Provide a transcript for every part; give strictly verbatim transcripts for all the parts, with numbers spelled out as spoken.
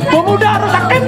Pemuda harus aktif.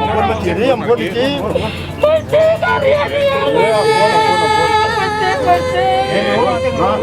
Ampun, Mas Diri, ampun, iki. Bersih, karya dia, bersih. Bersih, bersih.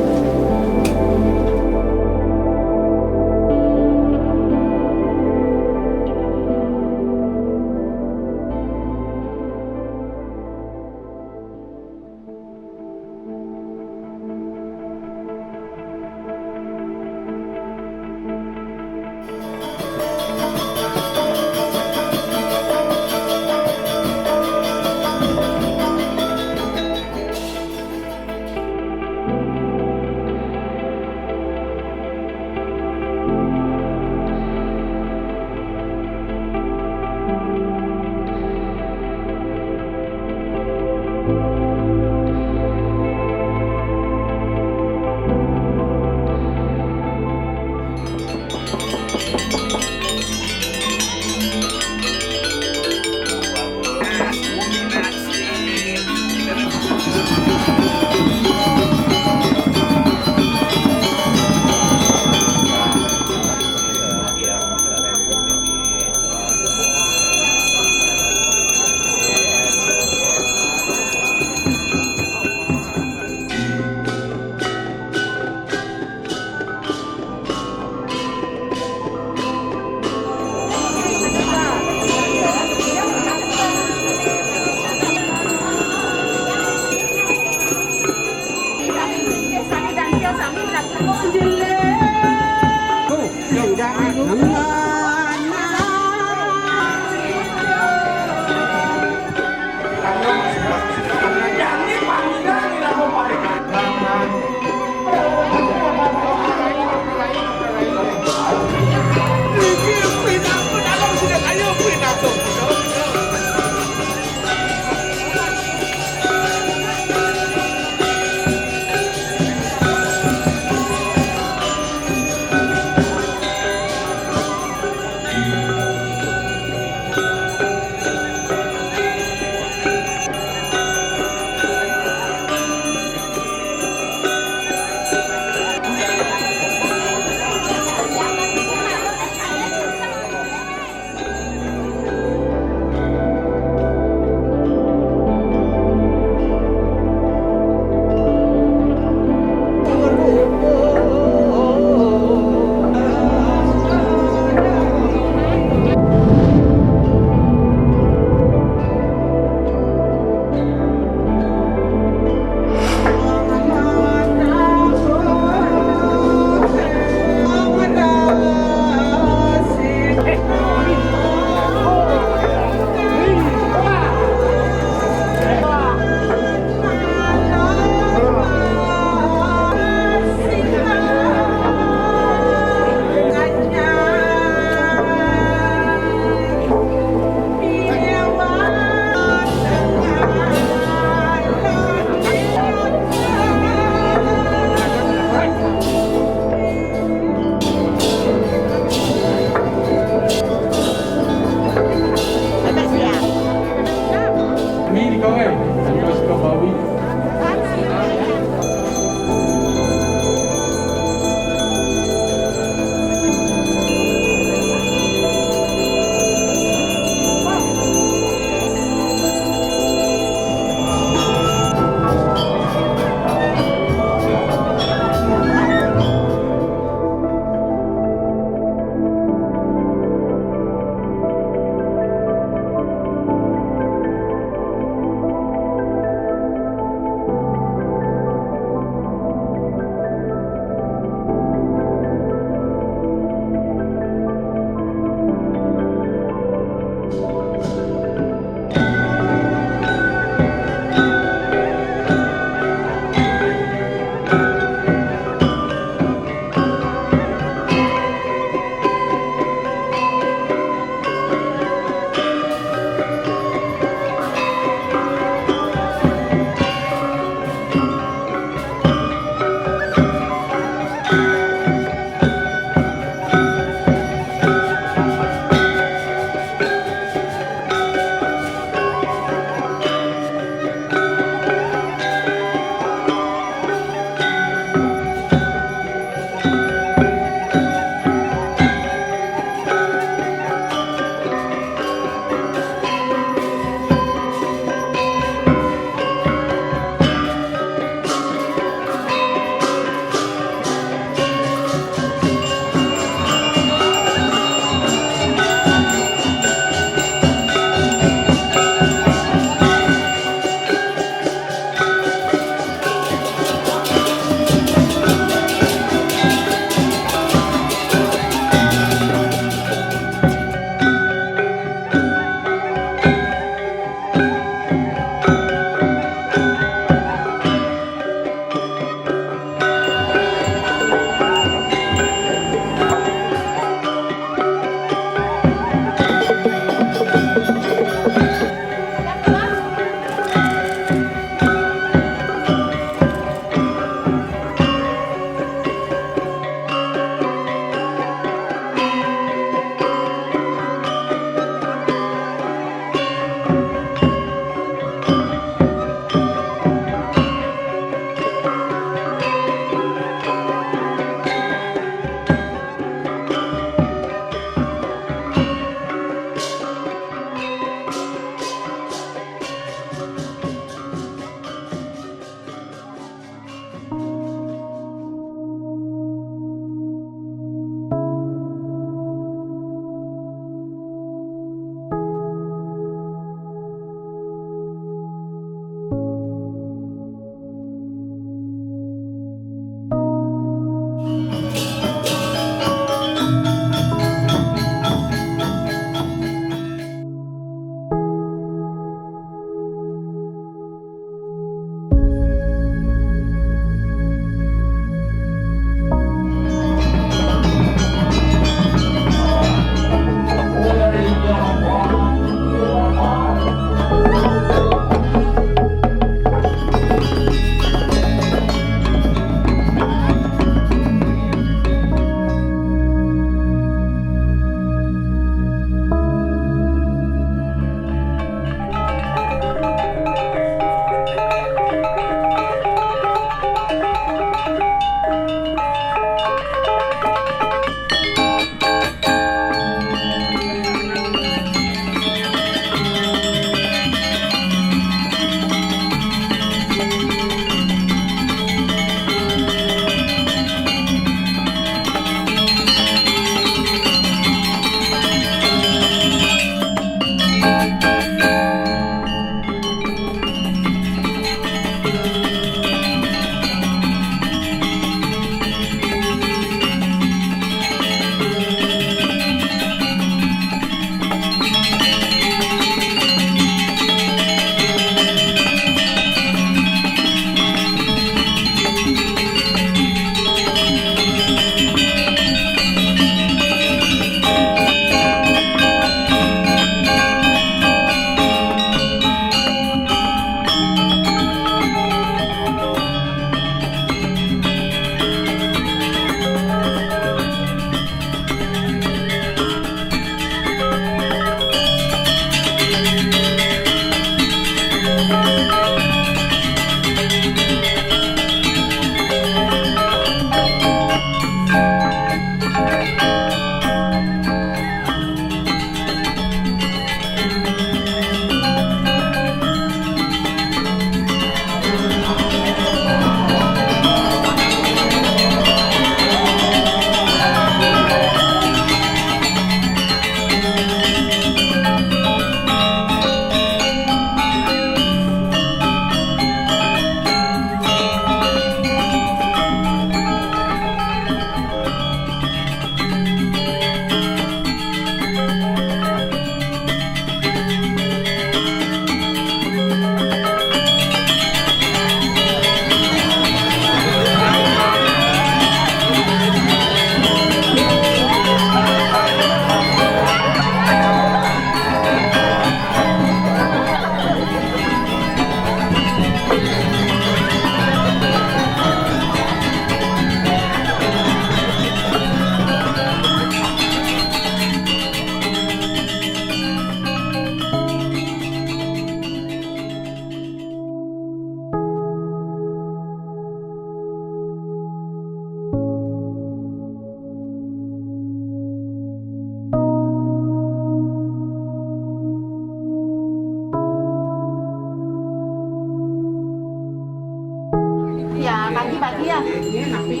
Iya, iya, tapi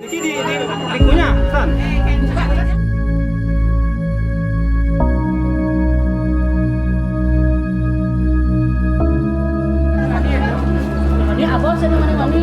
Iki di, di likunya, San. Ini apa sih namanya, Mami?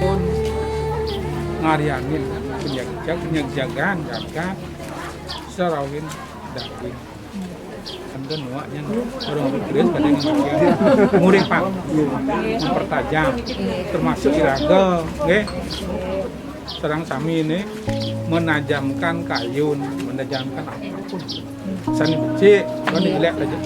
Pun ngaryanin penjagjag, penjagjagan, jagat, sarawin daging. Enten nuaknya, orang Inggris pada nguripang, mempertajam, termasuk iraga, nggih. Sareng sami ini menajamkan kayun, Jangan kan. Sani becik, kau ni relax aja.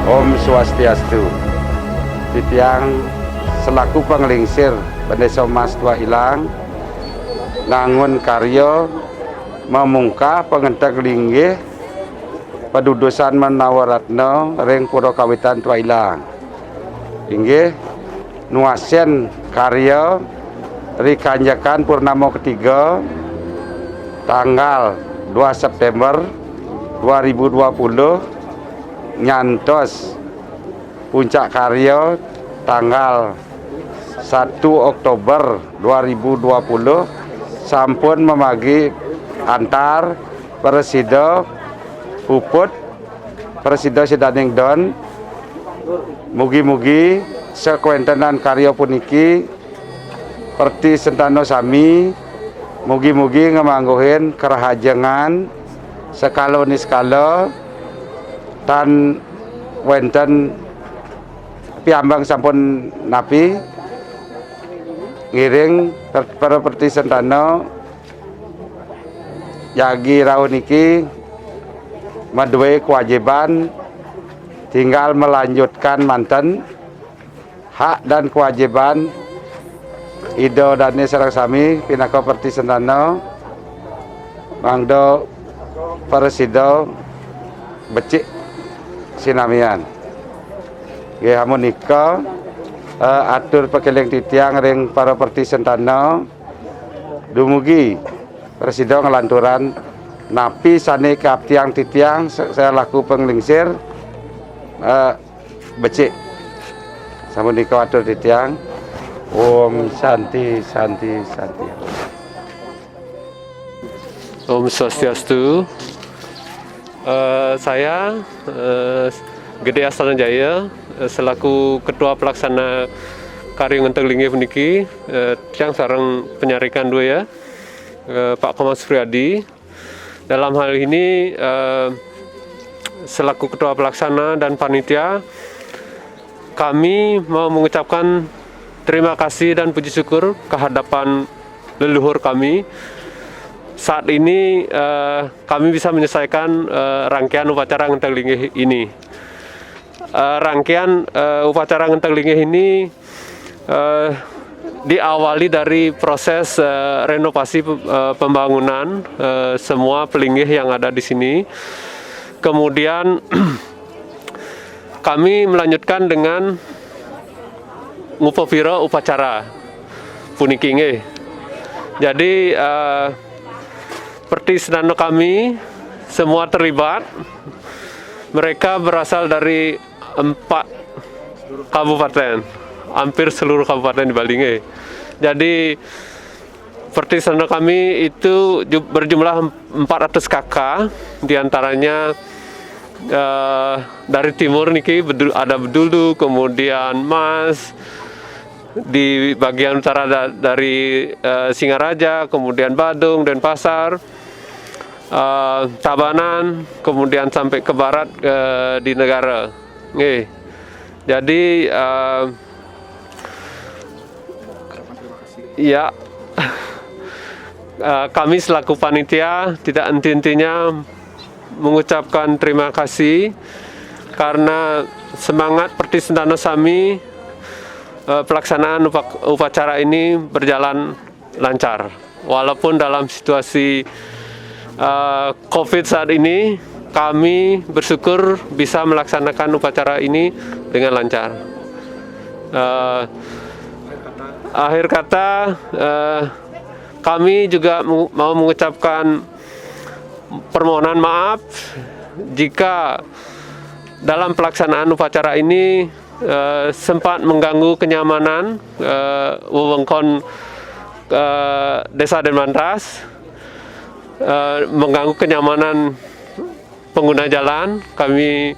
Om Swastiastu. Titiang selaku panglingsir Bendesa Mas Tua Ilang ngangun karya mamungkah pangenteng linggih padudusan menawa ratna ring Pura Kawitan Tua Ilang. Inggih nuasin karya ri kanjekan purnama ketiga tanggal dua September dua ribu dua puluh nyantos puncak karya tanggal satu Oktober dua ribu dua puluh sampun mamagi antar prasida puput, prasida sidaning don. Mugi-mugi sakawéntenan karya puniki Perti sentana sami, mugi-mugi ngamangguhin karahajengan sakala niskala, tan wénten piambang sampun napi ngiring per-, para perti sentana jagi rauh niki madué kewajiban tinggal melanjutkan manten hak dan kewajiban Ida dané sareng sami pinaka perti sentana mangda prasida becik sinamian. Nggih, amunika, eh, atur pakéling titiang ring para perti sentana dumugi prasida nglanturang napi sané kaaptiang titiang se-, selaku panglingsir, eh, becik. Sapunika atur titiang. Om Santi, Santi, Santi. Om Swastiastu. Eh, saya, eh, Gede Astana Jaya, eh, selaku Ketua Pelaksana Karya Ngenteg Linggih puniki, eh, tiang sareng penyarikan dua ya, eh, Pak Komang Supriyadi. Dalam hal ini, eh, selaku Ketua Pelaksana dan Panitia, kami mau mengucapkan terima kasih dan puji syukur ke hadapan leluhur kami. Saat ini, eh, kami bisa menyelesaikan, eh, rangkaian upacara Ngenteg Linggih ini. Eh, rangkaian, eh, upacara Ngenteg Linggih ini, eh, diawali dari proses, eh, renovasi, eh, pembangunan, eh, semua pelinggih yang ada di sini. Kemudian kami melanjutkan dengan ngupapira upacara puniki nggih. Jadi, eh, perti sedana kami semua terlibat. Mereka berasal dari empat kabupaten, hampir seluruh kabupaten di Bali nggih. Jadi perti sedana kami itu ju-, berjumlah empat ratus K K, diantaranya, eh, dari timur niki Bedu-, ada Bedulu, kemudian Mas, di bagian utara da-, dari, eh, Singaraja, kemudian Badung, Denpasar, eh, Tabanan, kemudian sampai ke barat, eh, di Negara. Nggih. Jadi, eh, ya, eh, kami selaku panitia tidak enti-entinya mengucapkan terima kasih karena semangat perti sedana sami, eh, pelaksanaan upa-, upacara ini berjalan lancar. Walaupun dalam situasi, eh, covid saat ini, kami bersyukur bisa melaksanakan upacara ini dengan lancar. Eh, akhir kata, eh, kami juga mu-, mau mengucapkan permohonan maaf jika dalam pelaksanaan upacara ini, eh, sempat mengganggu kenyamanan, eh, wewengkon, eh, Desa Denpasar, eh, mengganggu kenyamanan pengguna jalan. Kami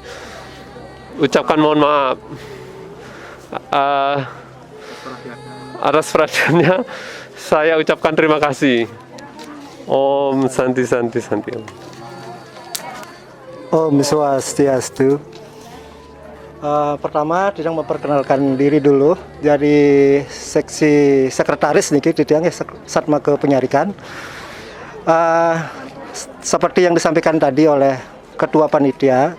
ucapkan mohon maaf. Eh, atas perhatiannya, saya ucapkan terima kashi. Om Santi, Santi, Santi. Om Swastiastu. Eh, pertama, Titiang memperkenalkan diri dulu. Jadi seksi sekretaris niki Titiang ya, sek-, Satma Kepenyarikan. Eh, s-, seperti yang disampaikan tadi oleh Ketua Panitia,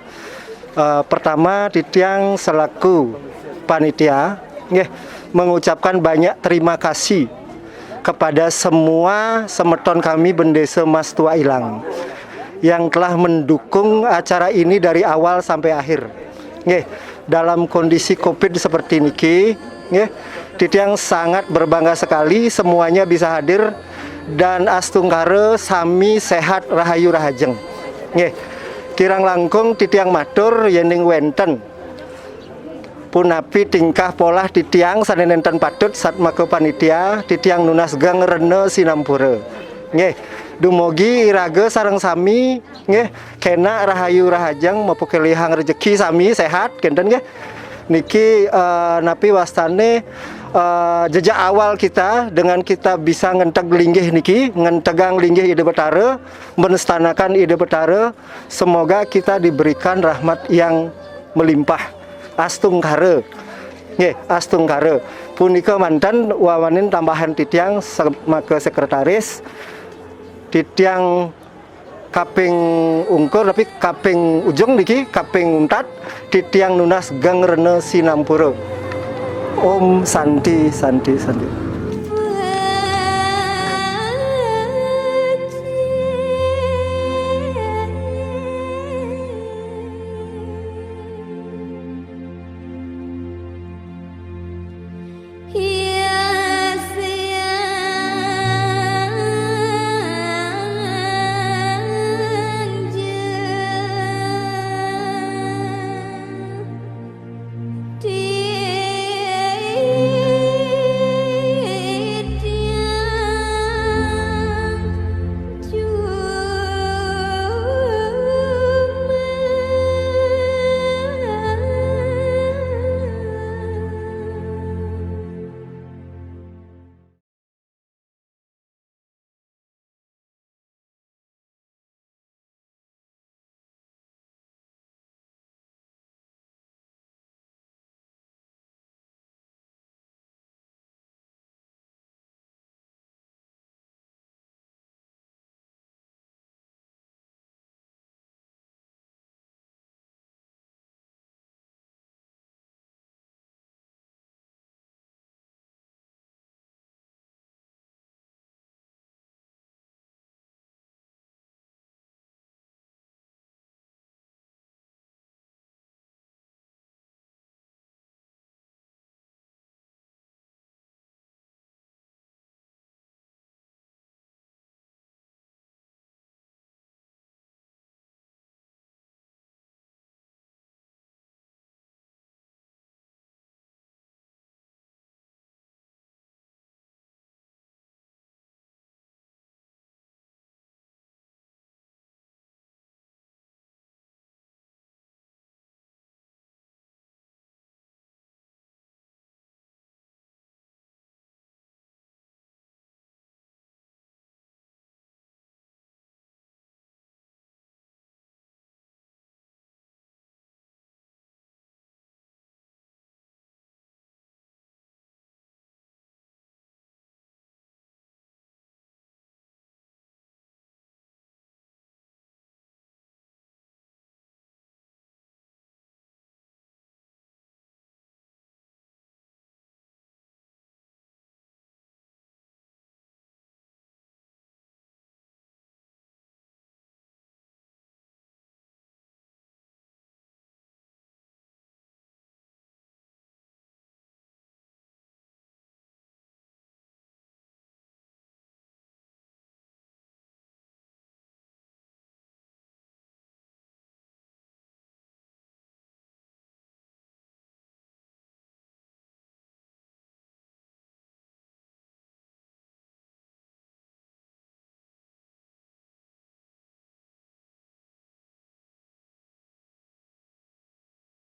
eh, pertama Titiang selaku panitia nggih mengucapkan banyak terima kasih kepada semua semeton kami Bendesa Mas Tua Ilang yang telah mendukung acara ini dari awal sampai akhir. Nggih, dalam kondisi covid seperti niki, nggih, Titiang sangat berbangga sekali semuanya bisa hadir dan astungkara sami sehat rahayu rahajeng. Nggih, kirang langkung Titiang matur yening wenten punapi tingkah polah Titiang sane nenten patut satmaka panitia, Titiang nunas geng rena sinampura. Nggih, dumogi iraga sareng sami, nggih, kenak rahayu rahajeng, mapakalihang rejeki sami, sehat, kenten nggih. Niki, eh, napi wastane, eh, jejak awal kita dengan kita bisa ngenteg linggih niki, ngentegang linggih Ida Betara, menstanakan Ida Betara, semoga kita diberikan rahmat yang melimpah. Astungkara. Nggih, astungkara. Punika manten wawanin tambahan Titiang se-, maka sekretaris. Titiang kaping ungkur, tapi kaping ujung niki, kaping untat, Titiang nunas geng rena sinampura. Om Santi, Santi, Santi.